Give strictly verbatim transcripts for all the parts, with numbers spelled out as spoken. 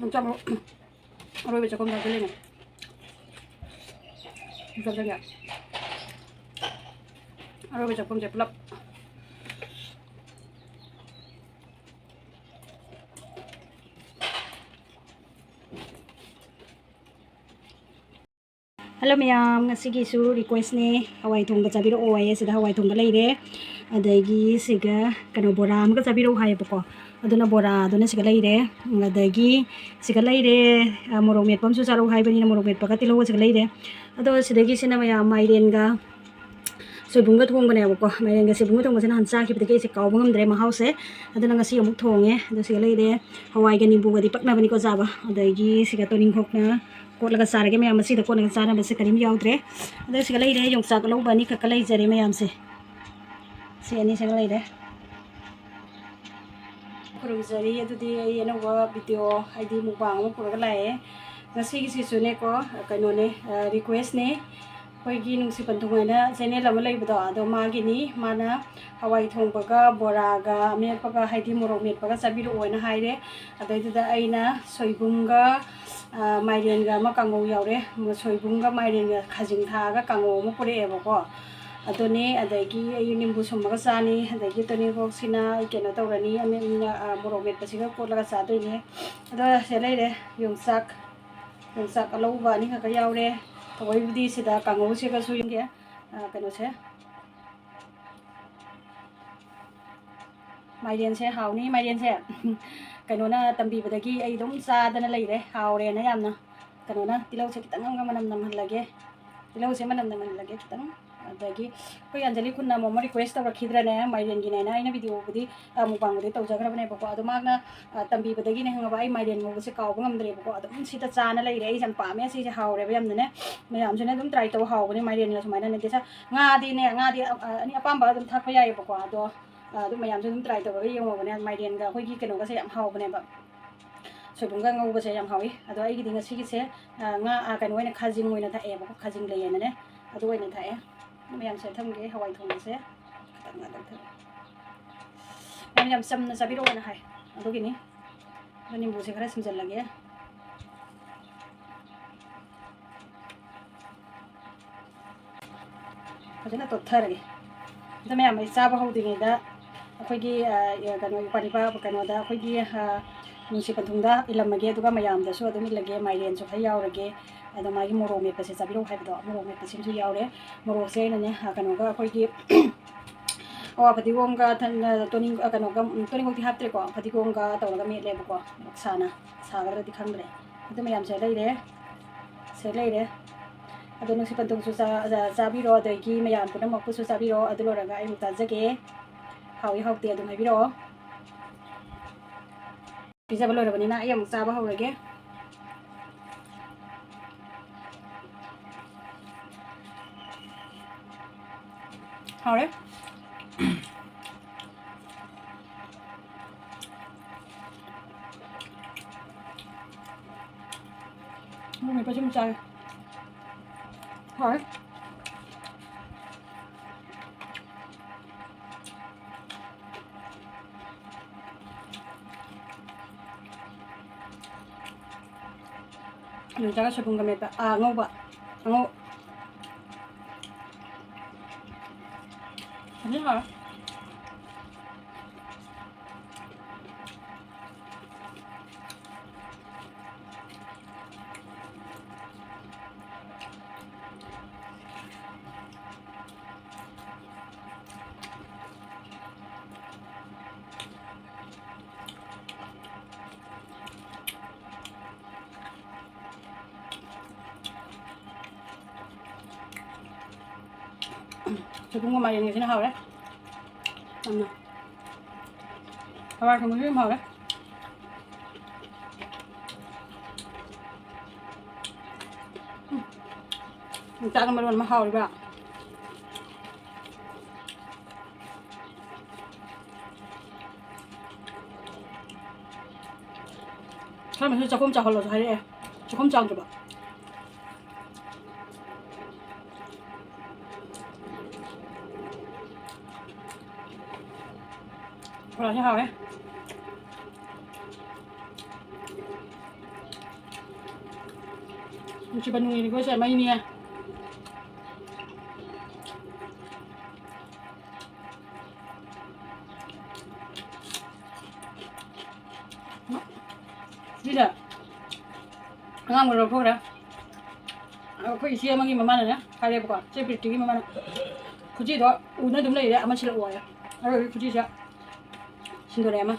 ꯌꯣꯡꯆꯥꯛ ꯃꯔꯨ ꯑꯔꯣꯏꯕ ꯆꯥꯛꯈꯨꯝ ꯆꯥꯁꯤꯜꯂꯤꯅꯦ꯫ ꯌꯣꯡꯆꯥꯛ ꯆꯪꯉꯦ꯫ ꯑꯔꯣꯏꯕ ꯆꯥꯛꯈꯨꯝꯁꯦ ꯄꯨꯂꯞ꯫ ꯍꯜꯂꯣ ꯃꯌꯥꯝ, ꯉꯁꯤꯒꯤꯁꯨ ꯔꯤꯀ꯭ꯋꯦꯁꯅꯦ, ꯍꯋꯥꯏ ꯊꯣꯡꯕ ꯆꯥꯕꯤꯔꯛꯑꯣ ꯍꯥꯏꯌꯦ꯫ ꯁꯤꯗ ꯍꯋꯥꯏ ꯊꯣꯡꯕ ꯂꯩꯔꯦ, ꯑꯗꯒꯤ ꯁꯤꯒ ꯀꯩꯅꯣ ꯕꯣꯔꯥ ꯑꯃꯒ ꯆꯥꯕꯤꯔꯛꯑꯣ ꯍꯥꯏꯌꯦꯕꯀꯣ꯫ ꯑꯗꯨꯅ ꯕꯣꯔꯥꯗꯨꯅ ꯁꯤꯒ ꯂꯩꯔꯦ, ꯑꯗꯒꯤ ꯁꯤꯒ ꯂꯩꯔꯦ, ꯑ, ꯃꯣꯔꯣꯛ ꯃꯦꯠꯄ ꯑꯃꯁꯨ ꯆꯥꯔꯛꯑꯣ ꯍꯥꯏꯕꯅꯤꯅ ꯃꯣꯔꯣꯛ ꯃꯦꯠꯄꯒ ꯇꯤꯜꯍꯧꯒ ꯁꯤꯒ ꯂꯩꯔꯦ꯫ ꯑꯗꯣ ꯁꯤꯗꯒꯤꯁꯤꯅ ꯃꯌꯥꯝ ꯃꯥꯏꯔꯦꯟꯒ ꯁꯣꯏꯕꯨꯝꯒ ꯊꯣꯡꯕꯅꯦꯕꯀꯣ꯫ ꯃꯥꯏꯔꯦꯟꯒ ꯁꯣꯏꯕꯨꯝꯒ ꯊꯣꯡꯕꯁꯦ ꯅꯍꯥꯟ ꯆꯥꯈꯤꯕꯗꯒꯤ ꯑꯩꯁꯦ ꯀꯥꯎꯕ ꯉꯝꯗ꯭ꯔꯦ ꯃꯍꯥꯎꯁꯦ꯫ ꯑꯗꯨꯅ ꯉꯁꯤ ꯑꯃꯨꯛ ꯊꯣꯡꯉꯦ꯫ ꯑꯗꯣ ꯁꯤꯒ ꯂꯩꯔꯦ, ꯍꯋꯥꯏꯒ ꯅꯤꯝꯕꯨꯒꯗꯤ ꯄꯛꯅꯕꯅꯤꯀꯣ ꯆꯥꯕ꯫ ꯑꯗꯒꯤ ꯁꯤꯒ ꯇꯣꯅꯤꯡꯈꯣꯛꯅ ꯀꯣꯠꯂꯒ ꯆꯥꯔꯒꯦ ꯃꯌꯥꯝ꯫ ꯃꯁꯤꯗ ꯀꯣꯠꯂꯒ ꯆꯥꯅꯕꯁꯦ ꯀꯔꯤꯝ ꯌꯥꯎꯗ꯭ꯔꯦ꯫ ꯑꯗꯣ ꯁꯤꯒ ꯂꯩꯔꯦ, ꯌꯣꯡꯆꯥꯛ ꯑꯂꯧꯕ ꯑꯅꯤꯈꯛꯀ ꯂꯩꯖꯔꯦ ꯃꯌꯥꯝꯁꯦ꯫ ꯁꯤ ꯑꯅꯤꯁꯤꯒ ꯂꯩꯔꯦ꯫ ꯈꯨꯔꯨꯝꯖꯔꯤ꯫ ꯑꯗꯨꯗꯤ ꯑꯩ ꯑꯅꯧꯕ ꯚꯤꯗꯤꯑꯣ, ꯍꯥꯏꯗꯤ ꯃꯨꯛꯕꯥꯡ ꯑꯃ ꯄꯨꯔꯒ ꯂꯥꯛꯑꯦ꯫ ꯉꯁꯤꯒꯤꯁꯤꯁꯨꯅꯦꯀꯣ, ꯀꯩꯅꯣꯅꯦ, ꯑ, ꯔꯤꯀ꯭ꯋꯦꯁꯅꯦ꯫ ꯑꯩꯈꯣꯏꯒꯤ ꯅꯨꯡꯁꯤ ꯄꯟꯊꯨꯡ ꯍꯥꯏꯅ ꯆꯦꯅꯦꯜ ꯑꯃ ꯂꯩꯕꯗꯣ, ꯑꯗꯣ ꯃꯥꯒꯤꯅꯤ꯫ ꯃꯥꯅ ꯍꯋꯥꯏ ꯊꯣꯡꯕꯒ ꯕꯣꯔꯥꯒ ꯑꯃꯦꯠꯄꯒ, ꯍꯥꯏꯗꯤ ꯃꯣꯔꯣꯛ ꯃꯦꯠꯄꯒ ꯆꯥꯕꯤꯔꯛꯑꯣꯅ ꯍꯥꯏꯔꯦ꯫ ꯑꯗꯩꯗꯨꯗ ꯑꯩꯅ ꯁꯣꯏꯕꯨꯝꯒ, ꯑ, ꯃꯥꯏꯔꯦꯟꯒ ꯑꯃ ꯀꯥꯡꯉꯧ ꯌꯥꯎꯔꯦ꯫ ꯁꯣꯏꯕꯨꯝꯒ ꯃꯥꯏꯔꯦꯟꯒ ꯈꯥꯖꯤꯡ ꯊꯥꯛꯑꯒ ꯀꯥꯡꯉꯧ ꯑꯃ ꯄꯨꯔꯛꯑꯦꯕꯀꯣ꯫ ꯑꯗꯨꯅꯦ, ꯑꯗꯒꯤ ꯑꯩ ꯅꯤꯝꯕꯨ ꯁꯨꯝꯕꯒ ꯆꯥꯅꯤ, ꯑꯗꯒꯤ ꯇꯣꯅꯤꯡꯈꯣꯛꯁꯤꯅ ꯑꯩ ꯀꯩꯅꯣ ꯇꯧꯔꯅꯤ, ꯑꯃꯦꯠ-, ꯑ, ꯃꯣꯔꯣꯛ ꯃꯦꯠꯄꯁꯤꯒ ꯀꯣꯠꯂꯒ ꯆꯥꯗꯣꯏꯅꯦ꯫ ꯑꯗꯣ ꯁꯤꯗ ꯂꯩꯔꯦ ꯌꯣꯡꯆꯥꯛ, ꯌꯣꯡꯆꯥꯛ ꯑꯂꯧꯕ ꯑꯅꯤꯈꯛꯀ ꯌꯥꯎꯔꯦ꯫ ꯇꯧꯕꯩꯕꯨꯗꯤ ꯁꯤꯗ ꯀꯥꯡꯉꯧꯁꯤꯒꯁꯨ ꯌꯦꯡꯒꯦ꯫ ꯑ, ꯀꯩꯅꯣꯁꯦ, ꯃꯥꯏꯔꯦꯟꯁꯦ ꯍꯥꯎꯅꯤ꯫ ꯃꯥꯏꯔꯦꯟꯁꯦ ꯀꯩꯅꯣꯅ ꯇꯝꯕꯤꯕꯗꯒꯤ ꯑꯩ ꯑꯗꯨꯝ ꯆꯥꯗꯅ ꯂꯩꯔꯦ, ꯍꯥꯎꯔꯦꯅ ꯌꯥꯝꯅ꯫ ꯀꯩꯅꯣꯅ ꯇꯤꯜꯍꯧꯁꯦ ꯈꯤꯇꯪ ꯑꯃꯒ ꯃꯅꯝ ꯅꯝꯍꯜꯂꯒꯦ꯫ ꯇꯤꯜꯍꯧꯁꯦ ꯃꯅꯝ ꯅꯝꯍꯜꯂꯒꯦ ꯈꯤꯇꯪ꯫ ꯑꯗꯒꯤ ꯑꯩꯈꯣꯏ ꯑꯟꯖꯂꯤ ꯈꯨꯟꯅ ꯑꯃꯨꯛ ꯑꯃ ꯔꯤꯀ꯭ꯋꯦꯁ ꯇꯧꯔꯛꯈꯤꯗ꯭ꯔꯅꯦ, ꯃꯥꯏꯔꯦꯟꯒꯤꯅꯦꯅ꯫ ꯑꯩꯅ ꯚꯤꯗꯤꯑꯣꯕꯨꯗꯤ, ꯑ, ꯃꯨꯛꯕꯥꯡꯕꯨꯗꯤ ꯇꯧꯖꯈ꯭ꯔꯕꯅꯦꯕꯀꯣ, ꯑꯗꯣ ꯃꯥꯅ, ꯑ, ꯇꯝꯕꯤꯕꯗꯒꯤꯅꯦ ꯈꯪꯉꯕ, ꯑꯩ ꯃꯥꯏꯔꯦꯟ ꯉꯧꯕꯁꯦ ꯀꯥꯎꯕ ꯉꯝꯗ꯭ꯔꯦꯕꯀꯣ꯫ ꯑꯗꯨꯝ ꯁꯤꯗ ꯆꯥꯅ ꯂꯩꯔꯦ꯫ ꯑꯩꯁꯦ ꯌꯥꯝ ꯄꯥꯝꯃꯦ ꯁꯤꯁꯦ, ꯍꯥꯎꯔꯦꯕ ꯌꯥꯝꯅꯅꯦ꯫ ꯃꯌꯥꯝꯁꯨꯅꯦ ꯑꯗꯨꯝ ꯇ꯭ꯔꯥꯏ ꯇꯧ, ꯍꯥꯎꯕꯅꯦ ꯃꯥꯏꯔꯦꯟꯒ ꯁꯨꯃꯥꯏꯅꯅꯦ꯫ ꯗꯦꯁꯥ ꯉꯥꯗꯤꯅꯦ, ꯉꯥꯗꯤ, ꯑ, ꯑ, ꯑꯅꯤ ꯑꯄꯥꯝꯕ ꯑꯗꯨꯝ ꯊꯥꯛꯄ ꯌꯥꯏꯌꯦꯕꯀꯣ꯫ ꯑꯗꯣ, ꯑ, ꯑꯗꯨꯝ ꯃꯌꯥꯝꯁꯨ ꯑꯗꯨꯝ ꯇ꯭ꯔꯥꯏ ꯇꯧꯔꯒ ꯌꯦꯡꯉꯣꯕꯅꯦ꯫ ꯃꯥꯏꯔꯦꯟꯒ ꯑꯩꯈꯣꯏꯒꯤ ꯀꯩꯅꯣꯒꯁꯦ ꯌꯥꯝ ꯍꯥꯎꯕꯅꯦꯕ꯫ ꯁꯣꯏꯕꯨꯝꯒ ꯉꯧꯕꯁꯦ ꯌꯥꯝ ꯍꯥꯎꯏ꯫ ꯑꯗꯣ ꯑꯩꯒꯤꯗꯤ ꯉꯁꯤꯒꯤꯁꯦ, ꯑ, ꯉꯥ, ꯑ, ꯀꯩꯅꯣ ꯑꯣꯏꯅ, ꯈꯥꯖꯤꯡ ꯑꯣꯏꯅ ꯊꯛꯑꯦꯕꯀꯣ꯫ ꯈꯥꯖꯤꯡ ꯂꯩꯌꯦꯅꯅꯦ, ꯑꯗꯨ ꯑꯣꯏꯅ ꯊꯛꯑꯦ꯫ ꯃꯌꯥꯝꯁꯦ ꯊꯝꯒꯦ, ꯍꯋꯥꯏ ꯊꯣꯡꯕꯁꯦ ꯈꯤꯇꯪ ꯉꯥꯛꯇꯪ ꯊꯛꯑꯦ꯫ ꯌꯥꯝ, ꯌꯥꯝ ꯆꯝꯅ ꯆꯥꯕꯤꯔꯛꯑꯣꯅ ꯍꯥꯏ, ꯑꯗꯨꯒꯤꯅꯤ꯫ ꯅꯤꯝꯕꯨꯁꯦ ꯈꯔ ꯁꯨꯝꯖꯜꯂꯒꯦ꯫ ꯐꯖꯅ ꯇꯣꯠꯊꯔꯒꯦ꯫ ꯑꯗꯣ ꯃꯌꯥꯝ, ꯑꯩ ꯆꯥꯕ ꯍꯧꯗ꯭ꯔꯤꯉꯩꯗ ꯑꯩꯈꯣꯏꯒꯤ, ꯑ, ꯀꯩꯅꯣ, ꯄꯥꯔꯤꯕ ꯀꯩꯅꯣꯗ ꯑꯩꯈꯣꯏꯒꯤ, ꯑ, ꯅꯨꯡꯁꯤ ꯄꯟꯊꯨꯡꯗ ꯏꯜꯂꯝꯃꯒꯦ, ꯑꯗꯨꯒ ꯃꯌꯥꯝꯗꯁꯨ ꯑꯗꯨꯝ ꯏꯜꯂꯒꯦ꯫ ꯃꯥꯏꯔꯦꯟꯁꯨ ꯈꯔ ꯌꯥꯎꯔꯒꯦ꯫ ꯑꯗꯣ ꯃꯥꯒꯤ ꯃꯣꯔꯣꯛ ꯃꯦꯠꯄꯁꯦ ꯆꯥꯕꯤꯔꯛꯎ ꯍꯥꯏꯕꯗꯣ, ꯃꯣꯔꯣꯛ ꯃꯦꯠꯄꯁꯤꯃꯁꯨ ꯌꯥꯎꯔꯦ꯫ ꯃꯣꯔꯣꯛꯁꯦ ꯑꯩꯅꯅꯦ, ꯑ, ꯀꯩꯅꯣꯒ ꯑꯩꯈꯣꯏꯒꯤ ꯑꯣ, ꯐꯗꯤꯒꯣꯝꯒ ꯊꯟ-, ꯑ, ꯇꯣꯅꯤꯡ-, ꯑ, ꯀꯩꯅꯣꯒ, ꯎꯝ, ꯇꯣꯅꯤꯡꯈꯣꯛꯇꯤ ꯍꯥꯞꯇ꯭ꯔꯦꯀꯣ꯫ ꯐꯗꯤꯒꯣꯝꯒ ꯇꯧꯔꯒ ꯃꯦꯠꯂꯦꯕꯀꯣ꯫ ꯃꯣꯔꯣꯛ ꯁꯥꯅ ꯁꯥꯒꯗ꯭ꯔꯗꯤ ꯈꯪꯗ꯭ꯔꯦ꯫ ꯑꯗꯨ ꯃꯌꯥꯝꯁꯦ ꯂꯩꯔꯦ꯫ ꯁꯦ ꯂꯩꯔꯦ꯫ ꯑꯗꯣ ꯅꯨꯡꯁꯤ ꯄꯟꯊꯨꯡꯁꯨ ꯆꯥ-, ꯑ, ꯆꯥꯕꯤꯔꯣ, ꯑꯗꯒꯤ ꯃꯌꯥꯝ ꯄꯨꯝꯅꯃꯛꯄꯨꯁꯨ ꯆꯥꯕꯤꯔꯣ꯫ ꯑꯗꯨ ꯂꯣꯏꯔꯒ ꯑꯩ ꯑꯃꯨꯛ ꯆꯥꯖꯒꯦ꯫ ꯍꯥꯎꯏ ꯍꯥꯎꯇꯦ ꯑꯗꯨꯝ ꯍꯥꯏꯕꯤꯔꯛꯑꯣ꯫ ꯄꯤꯖꯕ ꯂꯣꯏꯔꯕꯅꯤꯅ ꯑꯩ ꯑꯃꯨꯛ ꯆꯥꯕ ꯍꯧꯔꯒꯦ꯫ ꯍꯥꯎꯔꯦ꯫ ꯃꯣꯔꯣꯛ ꯃꯦꯠꯄꯁꯤ ꯑꯃꯨꯛ ꯆꯥꯒꯦ꯫ ꯍꯥꯎꯔꯦ꯫ ꯑꯂꯨ ꯆꯥꯒ ꯁꯣꯏꯕꯨꯝꯒ ꯃꯦꯠꯄ, ꯑꯥ, ꯉꯧꯕ꯫ ꯑꯉꯧ-, ꯑꯗꯨ ꯍꯥꯎꯔꯦ꯫ ꯁꯣꯏꯕꯨꯝꯒ ꯃꯥꯏꯔꯦꯟꯒꯁꯤꯅ ꯍꯥꯎꯔꯦ ꯌꯥꯝꯅ꯫ ꯍꯋꯥꯏ ꯊꯣꯡꯕꯁꯨ ꯌꯥꯝ ꯍꯥꯎꯔꯦ꯫ ꯎꯝ꯫ ꯌꯣꯡꯆꯥꯛꯅ ꯃꯔꯣꯟ ꯑꯃ ꯍꯥꯎꯔꯤꯕ꯫ ꯈꯔ ꯑꯃꯁꯨ ꯆꯥꯛꯈꯨꯝ ꯆꯥꯎꯍꯜꯂꯣꯁꯨ ꯍꯥꯏꯔꯛꯑꯦ꯫ ꯆꯥꯛꯈꯨꯝ ꯆꯥꯎꯗ꯭ꯔꯤꯕ꯫ ꯕꯣꯔꯥꯁꯦ ꯍꯥꯎꯋꯦ꯫ ꯅꯨꯡꯁꯤꯕ ꯅꯨꯡꯉꯥꯏꯔꯤꯕꯁꯦ ꯃꯩꯅꯦ꯫ ꯁꯤꯗ ꯑꯉꯥꯡꯕ ꯂꯧꯊꯣꯛꯈ꯭ꯔꯦ꯫ ꯑꯩꯈꯣꯏ ꯏꯆꯦ ꯑꯃꯒꯤ ꯃꯃꯥꯅꯅꯦ ꯍꯥꯏꯔꯦꯕꯀꯣ, ꯏꯆꯦ ꯄ꯭ꯔꯤꯇꯤꯒꯤ ꯃꯃꯥꯅ, "ꯈꯨꯖꯤꯗꯣ ꯎꯅ ꯑꯗꯨꯝ ꯂꯩꯔꯦ, ꯑꯃ ꯁꯤꯜꯂꯛꯑꯣ" ꯍꯥꯏꯌꯦ꯫ ꯑꯗꯨꯒꯤ ꯈꯨꯖꯤꯁꯦ ꯁꯤꯟꯗꯣꯔꯛꯑꯦ ꯑꯃ꯫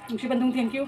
ꯅꯨꯡꯁꯤꯕꯟꯊꯨꯡ, thank you꯫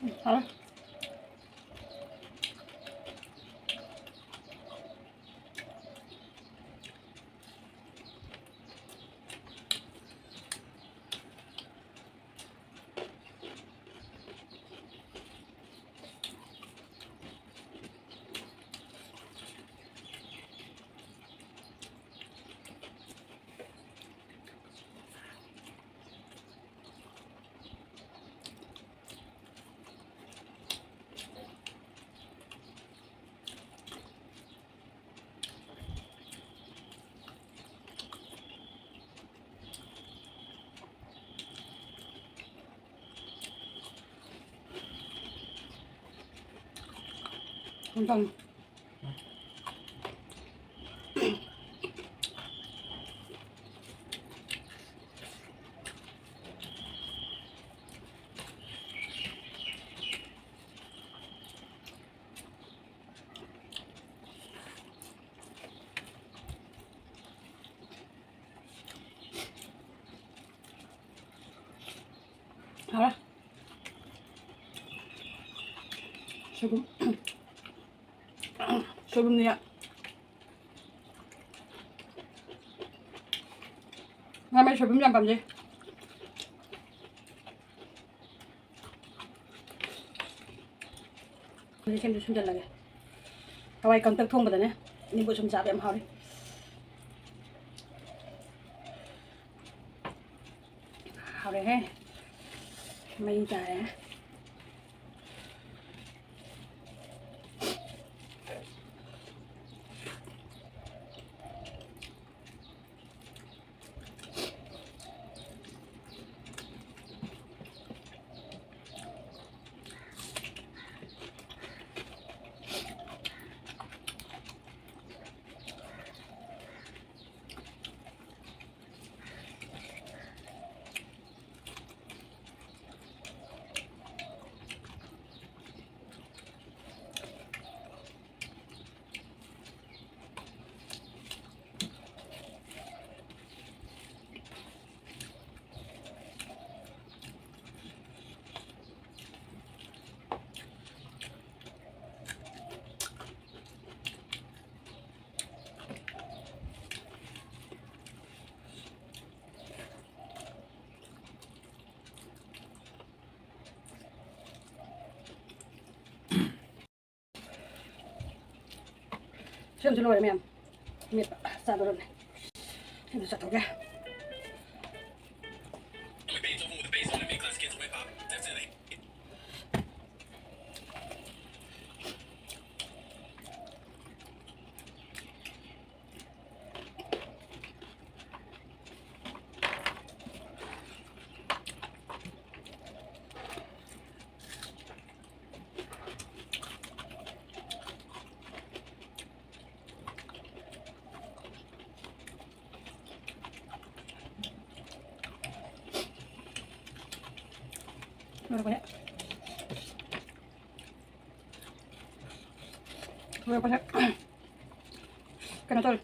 ꯎꯝ, ꯍꯥꯎꯔꯦ꯫ ꯌꯥꯝ ꯆꯝꯃꯦ꯫ ꯁꯣꯏꯕꯨꯝ, ꯁꯣꯏꯕꯨꯝꯅꯦ꯫ ꯉꯥꯃꯦꯟ ꯁꯣꯏꯕꯨꯝ ꯌꯥꯝ ꯄꯥꯝꯖꯩ꯫ ꯍꯧꯖꯤꯛ ꯁꯦꯝꯁꯨ ꯁꯦꯝꯖꯤꯜꯂꯒꯦ꯫ ꯍꯋꯥꯏ ꯀꯪꯇꯛ ꯊꯣꯡꯕꯗꯅꯦ ꯅꯤꯝꯕꯨ ꯁꯨꯝ ꯆꯥꯕ ꯌꯥꯝ ꯍꯥꯎꯋꯤ꯫ ꯍꯥꯎꯔꯦꯍꯦ꯫ ꯃꯩ ꯇꯥꯔꯦ꯫ ꯁꯦꯝꯁꯨ ꯂꯣꯏꯔꯦ ꯃꯌꯥꯝ꯫ ꯃꯦꯠꯄ ꯆꯥꯗꯧꯔꯕꯅꯦ꯫ ꯁꯦꯝꯁꯨ ꯆꯥꯊꯣꯛꯀꯦ꯫ ꯂꯣꯏꯔꯛꯄꯁꯦ꯫ ꯂꯣꯏꯔꯛꯄꯁꯦ꯫ ꯀꯩꯅꯣ ꯇꯧꯔꯦ꯫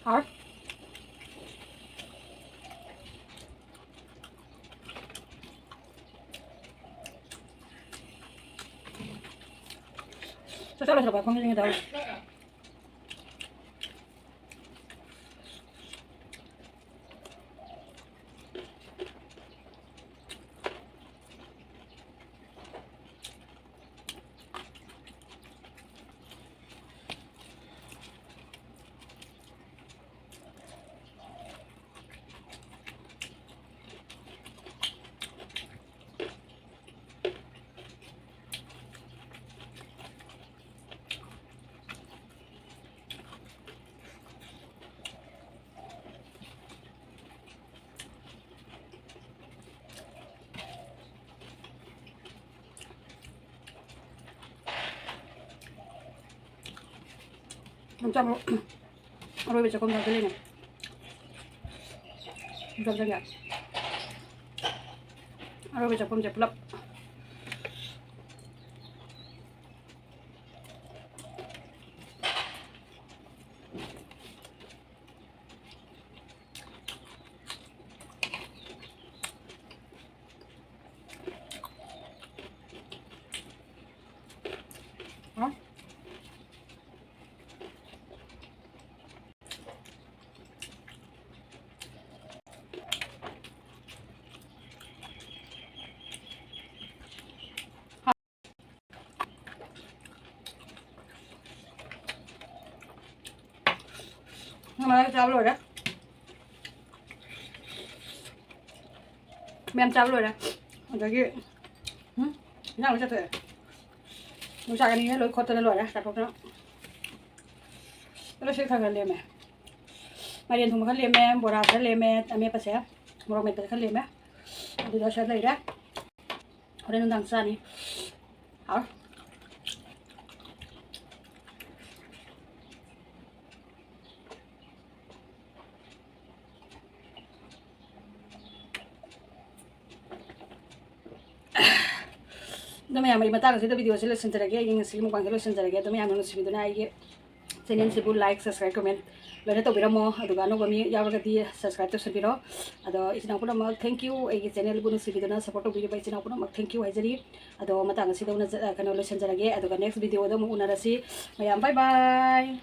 ꯍꯥꯎꯔꯦ꯫ ꯆꯥꯛ ꯆꯥ ꯂꯣꯏꯁꯤꯜꯂꯛꯄ ꯈꯪꯗ꯭ꯔꯤꯉꯩꯗ꯫ ꯌꯣꯡꯆꯥꯛ ꯃꯔꯨ, ꯑꯔꯣꯏꯕ ꯆꯥꯛꯈꯨꯝ ꯆꯪꯁꯤꯜꯂꯤꯅꯦ꯫ ꯌꯣꯡꯆꯥꯛ ꯆꯪꯉꯦ꯫ ꯑꯔꯣꯏꯕ ꯆꯥꯛꯈꯨꯝꯁꯦ ꯄꯨꯂꯞ꯫ ꯍꯥ? ꯃꯌꯥꯝ ꯆꯥꯕ ꯂꯣꯏꯔꯦ꯫ ꯃꯌꯥꯝ ꯆꯥꯕ ꯂꯣꯏꯔꯦ꯫ ꯑꯗꯒꯤ, ꯎꯝ, ꯏꯟꯖꯥꯡ ꯂꯣꯏ ꯆꯠꯊꯣꯛꯑꯦ꯫ ꯌꯣꯡꯆꯥꯛ ꯑꯅꯤꯅꯦ ꯂꯣꯏ ꯈꯣꯠꯇꯅ ꯂꯣꯏꯔꯦ ꯆꯥꯊꯣꯛꯇꯅ꯫ ꯑꯗꯣ ꯁꯤ ꯈꯔ ꯈꯔ ꯂꯦꯝꯃꯦ꯫ ꯃꯥꯏꯔꯦꯟ ꯊꯣꯡꯕ ꯈꯔ ꯂꯦꯝꯃꯦ, ꯕꯣꯔꯥ ꯈꯔ ꯂꯦꯝꯃꯦ, ꯑꯃꯦꯠꯄꯁꯦ, ꯃꯣꯔꯣꯛ ꯃꯦꯠꯄꯁꯦ ꯈꯔ ꯂꯦꯝꯃꯦ꯫ ꯑꯗꯨꯗ ꯁꯤꯗ ꯂꯩꯔꯦ꯫ ꯍꯣꯔꯦꯟ ꯅꯨꯡꯗꯥꯡ ꯆꯥꯅꯤ꯫ ꯍꯥꯎꯔꯦ꯫ ꯑꯗꯣ ꯃꯌꯥꯝ, ꯑꯩ ꯃꯇꯥꯡ ꯑꯁꯤꯗ ꯚꯤꯗꯤꯑꯣꯁꯦ ꯂꯣꯏꯁꯤꯟꯖꯔꯒꯦ꯫ ꯑꯩꯒꯤ ꯉꯁꯤꯒꯤ ꯃꯨꯛꯕꯥꯡꯁꯦ ꯂꯣꯏꯁꯤꯟꯖꯔꯒꯦ꯫ ꯑꯗꯣ ꯃꯌꯥꯝꯅ ꯅꯨꯡꯁꯤꯕꯤꯗꯨꯅ ꯑꯩꯒꯤ ꯆꯦꯅꯦꯜꯁꯤꯕꯨ like, subscribe, comment ꯂꯣꯏꯅ ꯇꯧꯕꯤꯔꯝꯃꯣ꯫ ꯑꯗꯨꯒ ꯑꯅꯧꯕ ꯃꯤ ꯌꯥꯎꯔꯒꯗꯤ subscribe ꯇꯧꯁꯟꯕꯤꯔꯣ꯫ ꯑꯗꯣ ꯏꯆꯤꯟ ꯏꯅꯥꯎ ꯄꯨꯝꯅꯃꯛ thank you, ꯑꯩꯒꯤ ꯆꯦꯅꯦꯜꯕꯨ ꯅꯨꯡꯁꯤꯕꯤꯗꯨꯅ support ꯇꯧꯕꯤꯔꯤꯕ ꯏꯆꯤꯟ ꯏꯅꯥꯎ ꯄꯨꯝꯅꯃꯛ thank you ꯍꯥꯏꯖꯔꯤ꯫ ꯑꯗꯣ ꯃꯇꯥꯡ ꯑꯁꯤꯗ ꯎꯅꯖ-, ꯀꯩꯅꯣ, ꯂꯣꯏꯁꯤꯟꯖꯔꯒꯦ꯫ ꯑꯗꯨꯒ next video ꯗ ꯑꯃꯨꯛ ꯎꯅꯔꯁꯤ꯫ ꯃꯌꯥꯝ bye bye꯫